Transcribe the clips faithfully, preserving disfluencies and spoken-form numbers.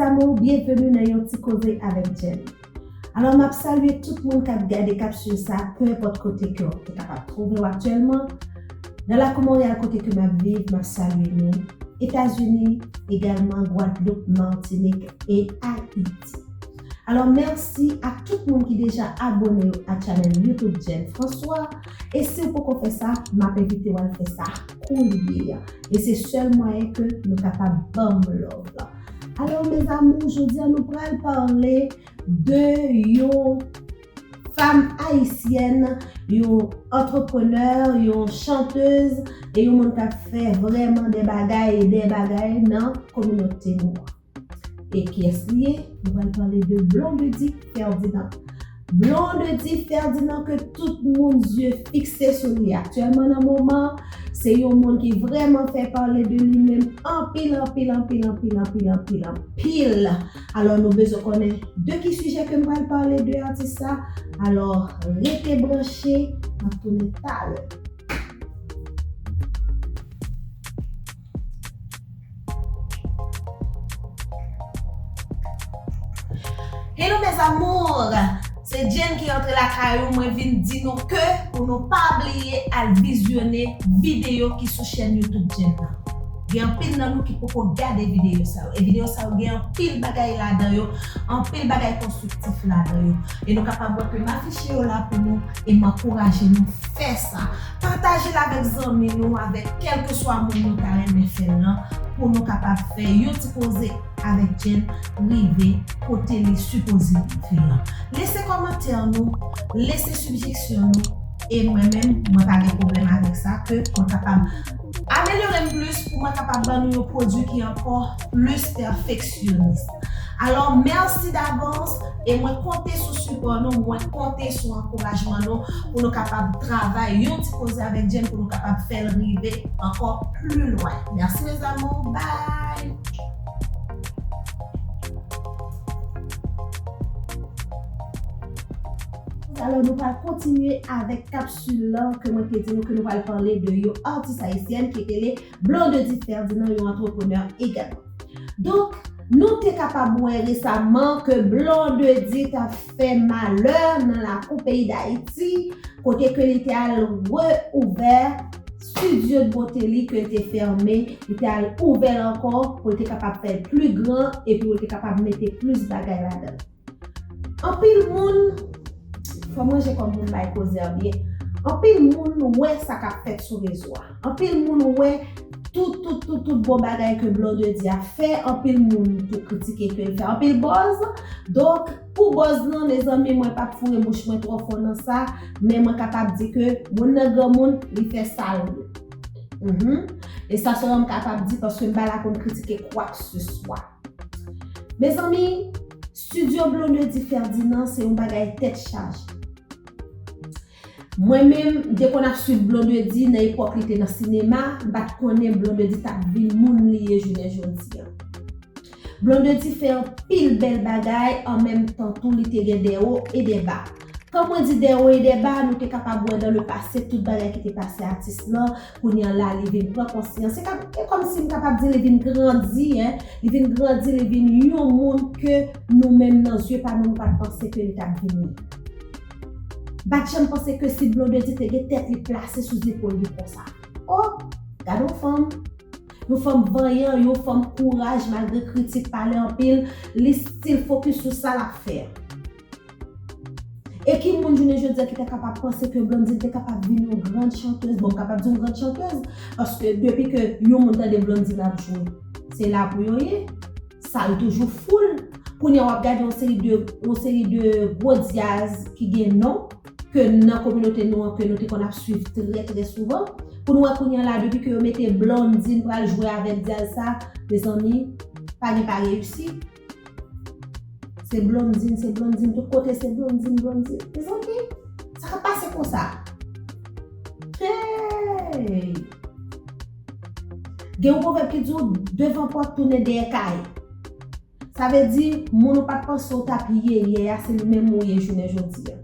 Amour, byenveni nan yon ti koze avèk Jenn. Alò, m ap salye tout moun k ap gade kapsil sa, pe enpòt kote ke w te kapab twouve w aktyèlman, nan lakou Monreyal kote ke m ap viv, m ap salye nou, Etazini, egalman Gwadloup, Matinik e Ayiti. Alò, mèsi ak tout moun ki deja abone yo a channel YouTube Jenn François. E si w poko fè sa, m ap envite w al fè sa kounye a. E se sèl mwayen ke nou kapab ban m love la. Alò, mes amours, jodi a nou pral pale de yon fanm ayisyèn, yon antreprenè, yon chantez, e yon moun k ap fè vrèman de bagay, de bagay nan kominote nou an. E kiyès li ye? Nou pral pale de Blondedy Ferdinand. Blondedy Ferdinand ke tout moun zye fikse sou li aktyèlman nan moman. Se yon moun ki vrèman fè pale de li menm anpil, anpil, anpil, anpil, anpil, anpil, anpil. Alò, nou bezwen konnen de ki sijè ke m pral pale de atis sa. Alò, rete branche, m ap tounen talè. Hello mes amours! Se Jenn ki rantre lakay ou, mwen vin di nou ke pou nou pa bliye al vizyone videyo ki sou chèn YouTube Jenn nan. Gen anpil nan nou ki poko gade videyo sa yo. E videyo sa yo gen anpil bagay ladan yo, anpil bagay konstriktif ladan yo. E nou kapab wè ke m afiche yo la pou nou e m ankouraje nou fè sa. Pataje l avèk zanmi nou, avèk kèlkeswa moun nou ta renmen fè l lan, pou nou kapab fè yon ti koze avèk Jenn rive kote li sipoze rive an. Lese kòmantè nou, lese sijesyon nou, e mwen menm, mwen pa gen pwoblèm avèk sa, ke mwen kapab amelyore m plis pou mwen kapab ban nou yon pwodui ki ankò plis pèfeksyonis. Alò, mèsi davans, e mwen konte sou sipò nou, mwen konte sou ankourajman nou pou nou kapab travay yon ti koze avèk Jenn, pou nou kapab fè l rive ankò pli lwen. Mèsi mes amours, bye! Alò, nou pral kontinye avèk kapsil lan ke mwen te di nou ke nou pral pale de yon atis ayisyèn ki rele Blondedy Ferdinand, yon antreprenè egalman. Donk, nou te kapab wè resaman ke Blondedy t ap fè malè nan lakou peyi Dayiti, kote ke li te al reouvè studio de bote li ke l te fèmen, li te al ouvè l ankò pou l te kapab fè l pli gran epi pou l te kapab mete plis bagay ladan l. Anpil moun, fò m ranje kò m pou m bay koze a byen. Anpil moun wè sa k ap fèt sou rezo a. Anpil moun wè tout, tout, tout, tout bon bagay ke Blondedy ap fè. Anpil moun tou kritike ke l fè anpil buzz. Donk, pou buzz lan, mezanmi, mwen p ap foure bouch mwen twò fon nan sa, men mwen kapab di ke moun nan granmoun, li fè sa l vle. Mhm. E sa sèlman m kapab di paske m pa la pou m kritike kwakseswa. Mezanmi, studio Blondedy Ferdinand se yon bagay tèt chaje. Mwen menm, m te konn ap swiv Blondedy nan epòk li te nan sinema, m pa t konnen Blondedy t ap vin moun li ye jounen jodi a. Blondedy fè anpil bèl bagay, an menm tan tou li te gen dè wo e dè ba. Kan mwen di dè wo e dè ba, nou te kapab wè dans le passé tout bagay ki te pase atis lan, kounye a la li vin pran konsyans. Se kòm, e kòmsi m kapab di li vin grandi, en. Li vin grandi, li vin yon moun ke nou menm nan zye pa nou, nou pa t panse ke li t ap vin ye. M pa t janm panse ke si Blondedy te gen tèt li plase sou zepòl li konsa. O, gade yon fanm. Yon fanm vanyan, yon fanm kouraj, malgre kritik pale anpil, li still fokis sou sa l ap fè. E ki moun jounen jodi a ki ta kapab panse ke Blondedy te kapab vin yon grand chanteuse? Bon, m kapab di yon grand chanteuse, paske depi ke yon moun tande Blondedy l ap jwe, se la pou yo ye. Sal toujou full. Kounye a w ap gade yon seri de, yon seri de gwo dyaz ki gen non, ke nan kominote nou an, ke nou te konn ap swiv trè, trè souvan. Pou nou wè kounye a la, depi ke yo mete Blondedy pral jwe avèk dyaz sa, mezanmi, pa gen pa reyisi. Se Blondedy, se Blondedy, tout kote se Blondedy, Blondedy. Mezanmi, sa k ap pase konsa? Hey! Gen yon pwovèb ki di w, devan pòt tounen dèyè kay. Sa vle di, moun ou pa t panse w t ap ye yè a, se li menm ou ye jounen jodi a.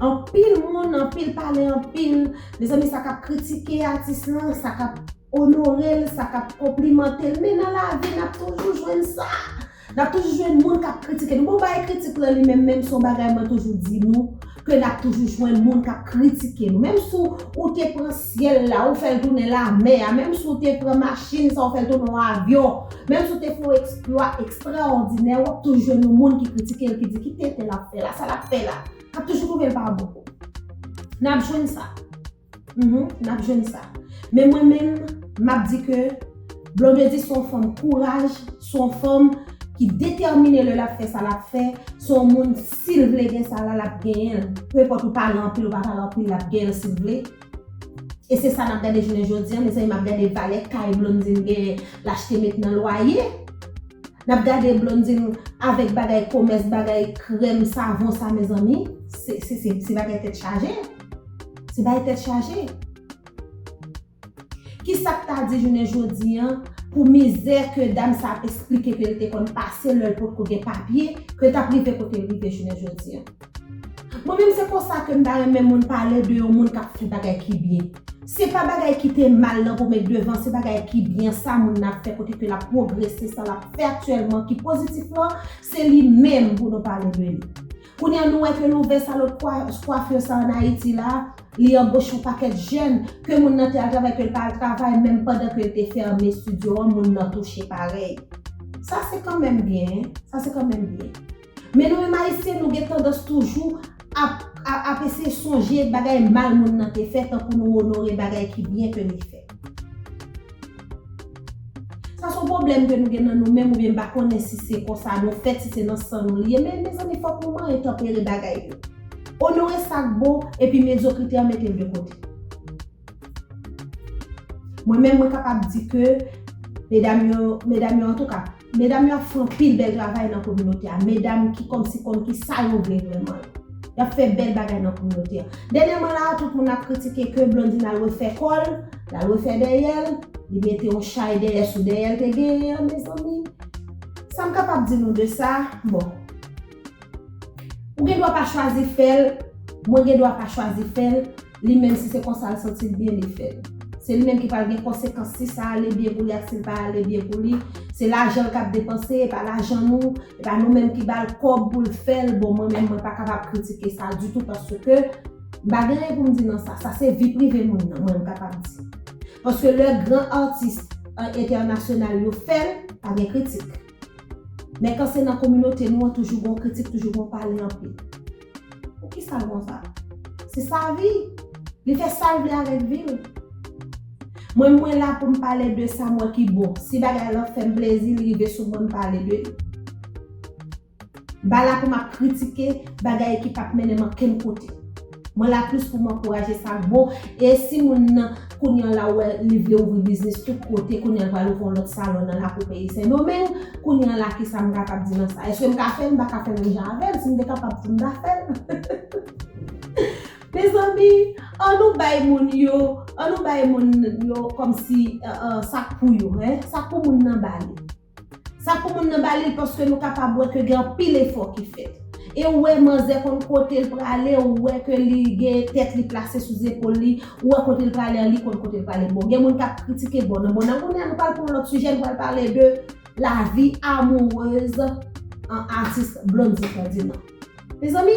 Anpil moun, anpil pale, anpil. Mezanmi, sa k ap kritike atis lan, sa k ap onore l, sa k ap konplimante l. Men nan lavi, n ap toujou jwenn sa. N ap toujou jwenn moun k ap kritike nou. Bon, bay kritik lan li menm, menm se yon bagay mwen toujou di nou, ke n ap toujou jwenn moun k ap kritike nou. Menm si w, ou te pran syèl la, ou fè l tounen lamè a, menm si w te pran machin sa, ou fè l tounen yon avyon, menm si w te fè yon eksplwa ekstraòdinè, w ap toujou jwenn yon moun ki kritike l, ki di, "Ki tenten l ap fè la, sa l ap fè la?" N ap toujou twouve l pa bon. N ap jwenn sa. Mhm, n ap jwenn sa. Men mwen menm, m ap di ke Blondedy se yon fanm kouraj, se yon fanm ki detèmine lè l ap fè sa l ap fè, se yon moun si l vle gen sa la, l ap genyen l. Penenpòt ou pale anpil, ou pa pale anpil, l ap genyen l si l vle. E se sa n ap gade jounen jodi a, mezanmi, m ap gade valè kay Blondedy genyen, l achte met nan lwaye. N ap gade Blondedy avèk bagay komès, bagay krèm, savon sa, mezanmi. Se, se, se, se bagay tèt chaje. Se bagay tèt chaje. Kisa k ta di jounen jodi a pou mizè ke dam sa ap esplike ke l te konn pase lè l potko gen papye, ke l t ap rive kote l rive jounen jodi a? Mwen menm se konsa ke m ta renmen moun pale de yon moun k ap fè bagay ki byen. Se pa bagay ki te mal nan pou met devan, se bagay ki byen sa moun nan ap fè kote ke l ap pwogrese, sa l ap fè aktyèlman ki pozitif lan, se li menm pou nou pale de li. Kounye a nou wè ke l ouvè salon kwa, kwafè sa ann Ayiti la, li anboche yon pakèt jèn, ke moun nan te al travay, ke l pa al travay, menm pandan ke l te fèmen estidyo an, moun nan touche parèy. Sa se kanmenm byen, sa se kanmenm byen. Men nou menm Ayisyen, nou gen tandans toujou ap, ap, ap eseye sonje bagay mal moun nan te fè, tankou nou onore bagay ki byen ke li fè. Sa se yon pwoblèm ke nou gen nan nou menm, oubyen m pa konnen si se konsa nou fèt, si se nan san nou li ye, men mezanmi, fòk nou manyen tanpere bagay yo. Onore sa k bon, epi medyokrite an mete l de kote. Mwen menm, mwen kapab di ke medam yo, medam yo, antouka, medam yo ap fè anpil bèl travay nan kominote a. Medam ki kòmsi konn ki sa yo vle vrèman. Y ap fè bèl bagay nan kominote a. Dènyèman la a, tout moun ap kritike ke Blondedy al refè kò l, l al refè dèyè l, li mete yon chay dèyè sou dèyè l te genyen an, mezanmi. Sa m kapab di nou de sa, bon. Ou gen dwa pa chwazi fè l, mwen gen dwa pa chwazi fè l, li menm si se konsa l santi l byen, li fè l. Se li menm ki pral gen konsekans si sa ale byen pou li ak si l pa ale byen pou li. Se lajan l k ap depanse, e pa lajan nou, e pa nou menm ki ba l kòb pou l fè l. Bon, mwen menm, mwen pa kapab kritike sa ditou paske m pa gen anyen pou m di nan sa. Sa se vi prive moun nan, mwen m kapab di. Paske lè gran atis, e, entènasyonal yo fè l, pa gen kritik. Men kan se nan kominote nou an, toujou gon kritik, toujou gon pale anpil. Poukisa l konsa? Se sa vi. Li fè sa l vle avèk vi l. Mwen, mwen la pou m pale de sa m wè ki bon. Si bagay lan fè m plezi, li rive sou mwen, m pale de li. M pa la pou m ap kritike bagay ki p ap mennen m ankenn kote. Mwen la plis pou m ankouraje sa k bon. E si moun nan, kounye an la, wè li vle ouvri biznis tout kote, kounye an l pral ouvri yon lòt salon nan lakou peyi Sendomeng, kounye an la, kisa m kapab di nan sa? Èske m ka fè l? M pa ka fè menm jan avè l. Si m te kapab, m ta fè l. Mezanmi, an nou bay moun yo, an nou bay moun yo kòmsi, e, e, sa k pou yo, en? Sa k pou moun nan ba li. Sa pou moun nan ba li l paske nou kapab wè ke gen anpil efò ki fèt. E ou wè manzè konn kote l prale, ou wè ke li gen tèt li plase sou zepòl li, ou wè kote l prale an, li konn kote l prale. Bon, gen moun k ap kritike bon nan bon nan. Kounye a nou pral pran yon lòt sijè, nou pral pale de lavi amourez an atis Blondedy Ferdinand. Mezanmi,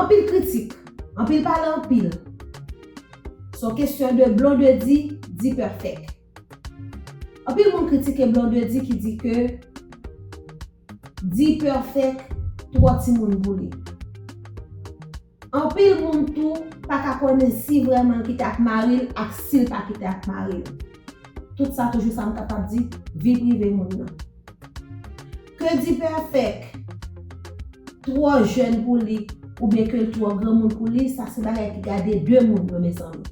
anpil kritik, anpil pale anpil. Se yon kesyon de Blondedy, D-Perfect. Anpil moun kritike Blondedy ki di ke D-Perfect twò timoun pou li. Anpil moun tou pa ka konnen si vrèman l kite ak mari l ak si l pa kite ak mari l. Tout sa toujou sa m kapab di, vi prive moun nan. Ke D-Perfect twò jèn pou li, oubyen ke l twò granmoun pou li, sa se bagay ki gade de moun yo, mezanmi.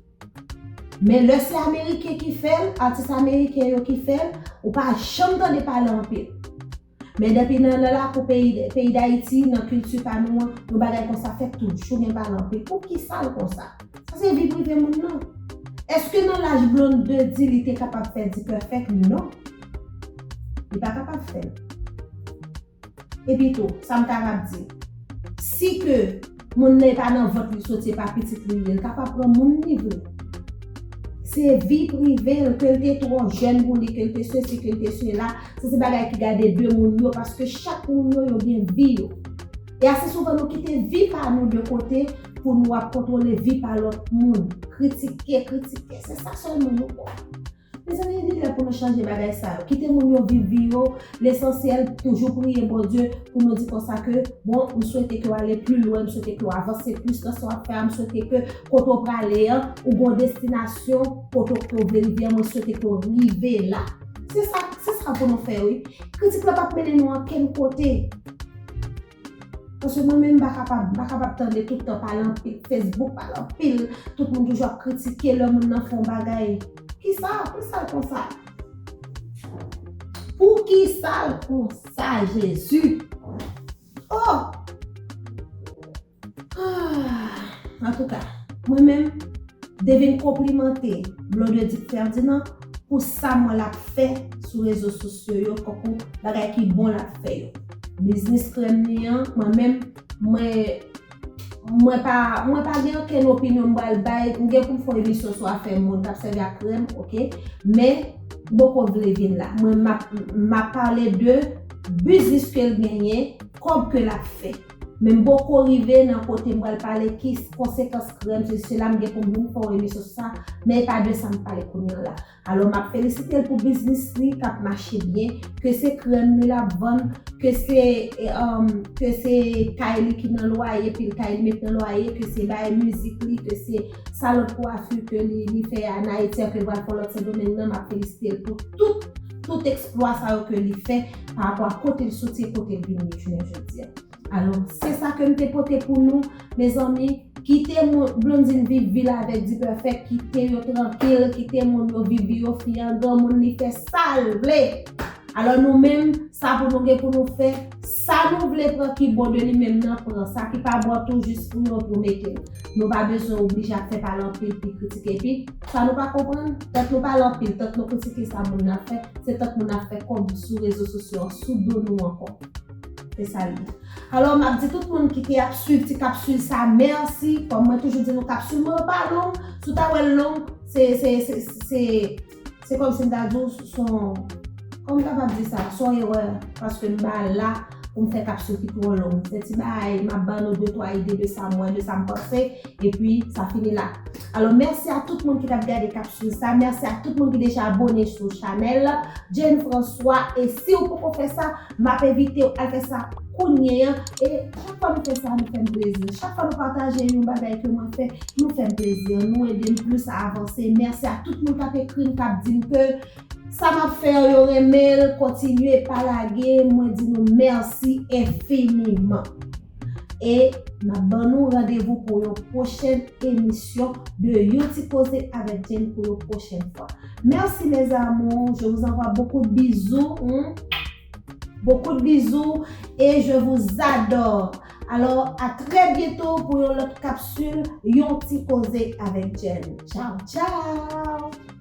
Men lè se Ameriken ki fè l, atis ameriken yo ki fè l, ou pa janm tande pale anpil. Men depi nan, nan lakou peyi, peyi Dayiti, nan kilti pa nou an, yon bagay konsa fèt, toujou gen pale anpil. Poukisa l konsa? Sa se vi prive moun nan. Èske nan laj Blondedy li te kapab fè D-Perfect? Non. Li pa kapab fè l. Epi tou, sa m kapab di, si ke moun nan e pa nan vant li soti, e pa pitit li ye, l kapab pran moun li vle. se vi prive l, ke l te twò jèn pou li, ke l te sesi, ke l te sela. Sa se bagay ki gade de moun yo, paske chak moun yo, yo gen vi yo. E ase souvan nou kite vi pa nou de kote pou nou ap kontwole vi pa lòt moun. Kritike, kritike, se sa sèlman nou konn. Mezanmi, li lè pou nou chanje bagay sa yo. Kite moun yo viv vi yo. Lesansyèl, toujou priye Bondye pou nou di konsa ke, bon, m swete ke w ale pli lwen, m swete ke w avanse plis nan sa w ap fè a, m swete ke kote w prale an, ou gon destinasyon, kote w ke w vle rive an, mwen swete ke w rive la. Se sa, se sa pou nou fè, wi. Kritik la p ap mennen nou ankenn kote. Paske mwen menm, m pa kapab, m pa kapab tande tout tan pale anpil, Facebook pale anpil, tout moun toujou ap kritike lè moun nan fè yon bagay. Kisa? Poukisa l konsa? Poukisa l konsa, Jezi? Oh! Ah, antouka, mwen menm, m te vin konplimante Blondedy Ferdinand pou sa m wè l ap fè sou rezo sosyo yo, kankou bagay ki bon l ap fè yo. Biznis krèm li an, mwen menm, mwen, mwen pa, mwen pa gen okenn opinyon m pral bay, m gen pou m fè yon emisyon sou afè moun k ap sèvi ak krèm, oke? Men, m poko vle vin la. Mwen, m ap, m ap pale de biznis ke l genyen, kòb ke l ap fè. Men m poko rive nan kote m pral pale ki konsekans krèm, sesi sela, m gen pou m vin fè yon emisyon sou sa, men e pa de sa m pale kounye a la. Alò, m ap felisite l pou biznis li k ap mache byen, ke se krèm li l ap vann, ke se, e, um, ke se kay li ki nan lwaye, pil kay li met nan lwaye, ke se bay mizik li, ke se sa lòt kwafi ke li, li fè an Ayiti an, ke l pral fè lòt Sendomeng nan, m ap felisite l pou tout, tout eksplwa sa yo ke li fè pa rapò a kote l soti e kote l vin ye jounen jodi a. Alò, se sa ke m te pote pou nou, mezanmi. Kite moun, Blondedy viv vi l avèk D-Perfect, kite yo trankil, kite moun yo viv vi yo, fi an granmoun, li fè sa l vle. Alò, nou menm, sa pou nou gen pou nou fè, sa nou vle pran ki bon de li menm nan, pran. Sa ki pa bon, tou jis pou yo, tou mete l. Nou pa bezwen oblije ap fè pale anpil, pi kritike, pi sa nou pa konprann, tank nou pale anpil, tank nou kritike sa moun nan fè, se tank moun nan fè kòb sou rezo sosyo an, sou do nou ankò. Se sa l ye. Alò, m ap di tout moun ki te ap swiv ti kapsil sa, mèsi. Kòm mwen toujou di nou, kapsil mwen yo pa long. Si w ta wè l long, se, se, se, se, se kòmsi m ta di w, s-, s on, kòman m kapab di sa? S on erè. Paske m pa la pou m fè kapsil ki twò long. Se ti bagay, m ap ban nou de, twa ide de sa m wè, de sa m panse. Epi, sa fini la. Alò, mèsi a tout moun ki t ap gade kapsil sa. Mèsi a tout moun ki deja abone sou chanèl Jane François. E si w poko fè sa, m ap envite w al fè sa kounye a. E chak fwa nou fè sa, nou fè m plezi. Chak fwa nou pataje yon bagay ke mwen fè, nou fè m plezi. Nou ede m plis a avanse. Mèsi a tout moun k ap ekri m, k ap di m ke sa m ap fè yo renmen l, kontinye, pa lage. Mwen di nou mèsi enfiniman. E m ap ban nou randevou pou yon pwochèn emisyon de Yon Ti Koze avèk Jane pou yon pwochèn fwa. Merci mes amours, je vous envoie beaucoup de bisous, hmm, beaucoup de bisous et je vous adore. Alors, à très bientôt pour yon lòt kapsil Yon Ti Koze avèk Jane. Ciao, ciao!